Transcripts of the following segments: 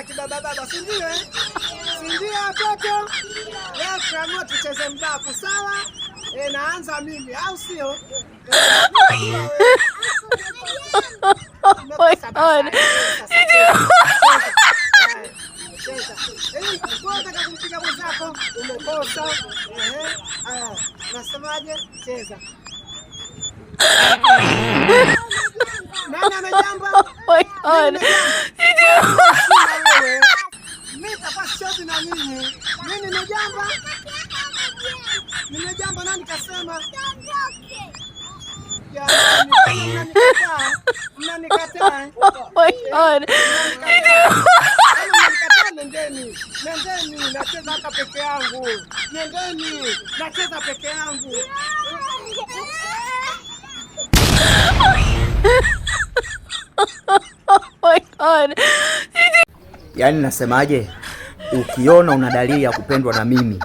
za kibabababa, si ndio eh? Si ndio watoto? Leo tukaamua tucheze mdaku, sawa? Eh, naanza mimi au sio? Oh my God. Unataka kumpiga mwenzako umekosa. Ehe, haya, nasemaje? Cheza. Nani amejamba? Oh my God. Mimi nitakuwa sichezi na nyinyi. Mimi nimejamba. Nimejamba, nani kasema? Jamani, mnanikataa. Mnanikataa. Oh my God. Kama mnanikataa, nendeni. Nendeni, nacheza hata peke yangu. Nendeni, nacheza peke yangu. Oh my God. Yaani nasemaje, ukiona una dalili ya kupendwa na mimi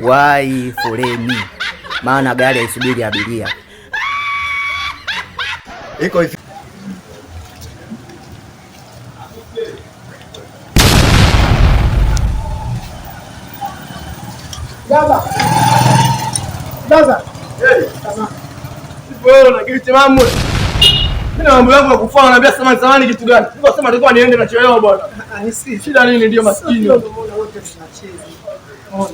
wai foleni, maana gari haisubiri abiria. Iko hivi. Gaza. Gaza. Wewe una kitu timamu. Mimi na mambo yangu ya kufanya naambia samani samani kitu gani? Niko sema nilikuwa niende nachelewa bwana. Ah, nisikize. Shida nini ndio maskini? Sio ndio wote tunacheza. Ona.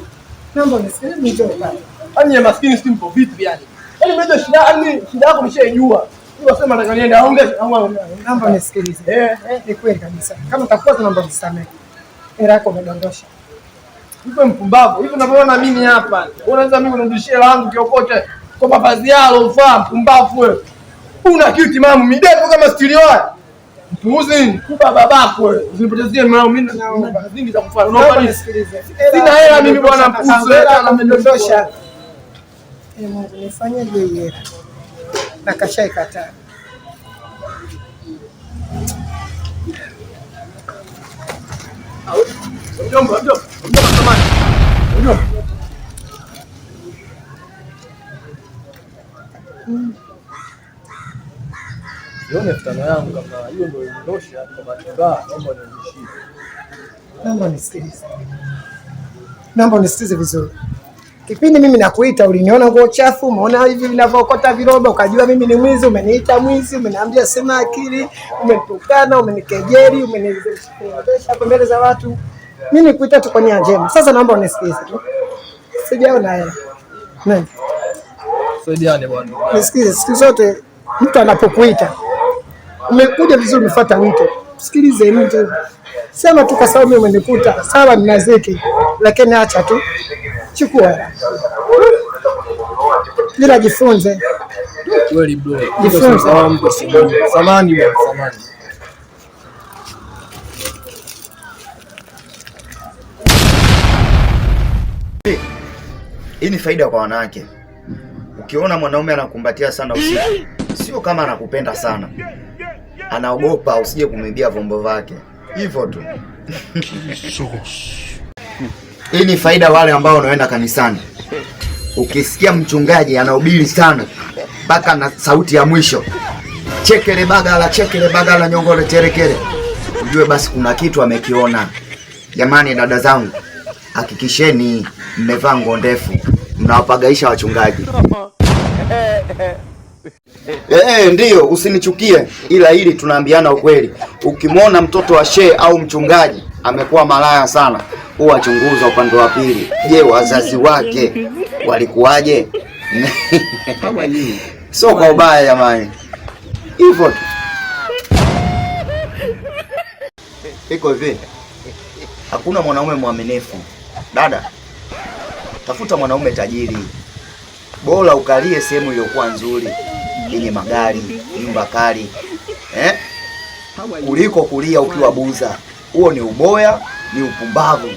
Naomba unisikilize njoo pale. Yaani ya maskini si mpo vipi yani? Yaani mimi shida yaani shida yako nimeshaijua. Niko sema nataka niende aongee au Naomba unisikilize. Eh, Ni kweli kabisa. Kama utakuwa naomba unisamehe. Hela yako umedondosha. Uko mpumbavu. Hivi unavyoona mimi hapa. Wewe unaweza mimi kunirudishia hela yangu kiokote kwa mavazi yalo ufaa mpumbavu wewe. Una kitu timamu midefu kama stili waya. Mpuuzi kupa babako wewe. Usinipotezie mimi mimi na zingi za kufanya. Unaomba Naomba nini? nisikilize. Sina hela mimi bwana mpuuzi. Hela umedondosha. Eh, Mungu nifanyeje hii hela? Na kashaikataa. Mjomba, mjomba, mjomba samani. Mjomba. Sione 5,000 yangu kama hiyo ndio inatosha kwa bahati mbaya, naomba nirudishie. Naomba unisikilize. Naomba unisikilize vizuri. Kipindi mimi nakuita uliniona nguo chafu, umeona hivi vinavyookota viroba, ukajua mimi ni mwizi, umeniita mwizi, umeniambia sema akili, umenitukana, umenikejeli, umenionyesha hapo mbele za watu. Mimi nikuita tu kwa nia njema. Sasa naomba unisikilize tu. Sijaona hela. Nani? Saidiane bwana. Nisikilize, siku zote mtu anapokuita umekuja vizuri, umefuata wito, sikilize mtu, sema tu kwa sababu mimi umenikuta, sawa, nina ziki, lakini acha tu, chukua hela, ila jifunze. Kweli bro. Jifunze. Samani bwana, samani. Hii ni faida kwa wanawake. Ukiona mwanaume anakumbatia sana usiku, sio kama anakupenda sana, anaogopa usije kumwibia vyombo vyake, hivyo tu. Hii ni faida wale ambao wanaenda kanisani. Ukisikia mchungaji anahubiri sana mpaka na sauti ya mwisho, chekele bagala, chekele bagala, nyongole terekere, ujue basi kuna kitu amekiona. Jamani, dada zangu, hakikisheni mmevaa nguo ndefu, mnawapagaisha wachungaji. Eh, ndiyo, usinichukie, ila hili tunaambiana ukweli. Ukimwona mtoto wa shehe au mchungaji amekuwa malaya sana, huwa chunguza upande wa pili. Je, wazazi wake walikuwaje? Sio kwa ubaya jamani, hivyo tu. Iko hivi, hakuna mwanaume mwaminifu. Dada, tafuta mwanaume tajiri, bora ukalie sehemu iliyokuwa nzuri yenye magari, nyumba kali, eh? Kuliko kulia ukiwa buza. Huo ni uboya, ni upumbavu.